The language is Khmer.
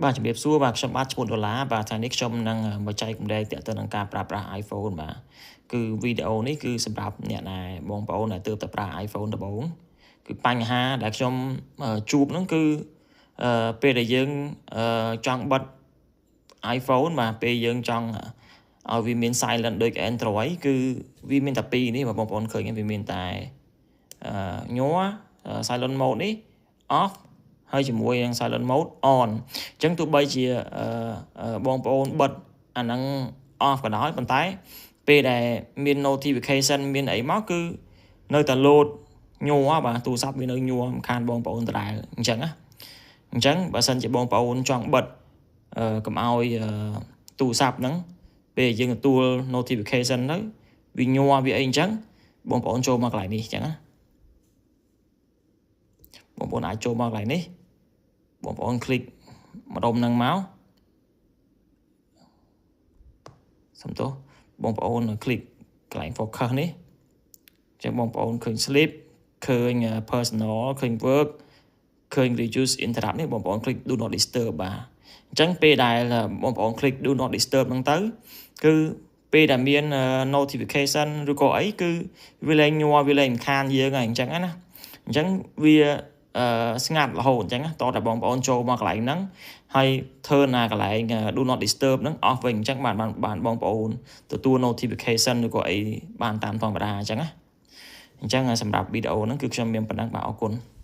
បាទជំរាបសួរបាទខ្ញុំបាទឈ្មោះដុល្លារបាទថ្ងៃនេះខ្ញុំនឹងមកចែករំលែកទាក់ទងនឹងការប្រើប្រាស់ iPhone បាទគឺវីដេអូនេះគឺសម្រាប់អ្នកដែលបងប្អូនដែលទើបតែប្រើ iPhone ដំបូងគឺបញ្ហាដែលខ្ញុំជួបហ្នឹងគឺពេលដែលយើងចង់បិទ iPhone បាទពេលយើងចង់ឲ្យវាមាន silent ដូច Android គឺវាមានតែពីរនេះបងប្អូនឃើញវាមានតែញ័រ silent mode នេះ off ហើយជាមួយនឹង silent mode on អញ្ចឹងទោះបីជាបងប្អូនបិទអាហ្នឹង off ក៏ដោយប៉ុន្តែពេលដែលមាន notification មានអីមកគឺនៅតែ load ញ័របាទទូរស័ព្ទវានៅញ័ររំខានបងប្អូនដដែលអញ្ចឹងណាអញ្ចឹងបើសិនជាបងប្អូនចង់បិទកុំឲ្យទូរស័ព្ទហ្នឹងពេលយើងទទួល notification ទៅវាញ័រវាអីអញ្ចឹងបងប្អូនចូលមកកន្លែងនេះអញ្ចឹងណាបងប្អូនអាចចូលមកកន្លែងនេះបងប្អូន click ម្ដុំហ្នឹងមកសំទោសបងប្អូន click កន្លែង focus នេះអញ្ចឹងបងប្អូនឃើញ sleep ឃើញ personal ឃើញ work ឃើញ reduce interrupt នេះបងប្អូន click do not disturb បាទអញ្ចឹងពេលដែលបងប្អូន click do not disturb ហ្នឹងទៅគឺពេលដែលមាន notification ឬក៏អីគឺវាលែងញ័រវាលែងរំខានយើងហើយអញ្ចឹងណាអញ្ចឹងវាស្ងាត់រហូតអញ្ចឹងតោះតែបងប្អូនចូលមកកន្លែងហ្នឹងហើយធ្វើណាកន្លែង do not disturb ហ្នឹង off វិញអញ្ចឹងបានបានបងប្អូនទទួល notification ឬក៏អីបានតាមធម្មតាអញ្ចឹងណាអញ្ចឹងសម្រាប់វីដេអូហ្នឹងគឺខ្ញុំមានប៉ុណ្ណឹងបាទអរគុណ។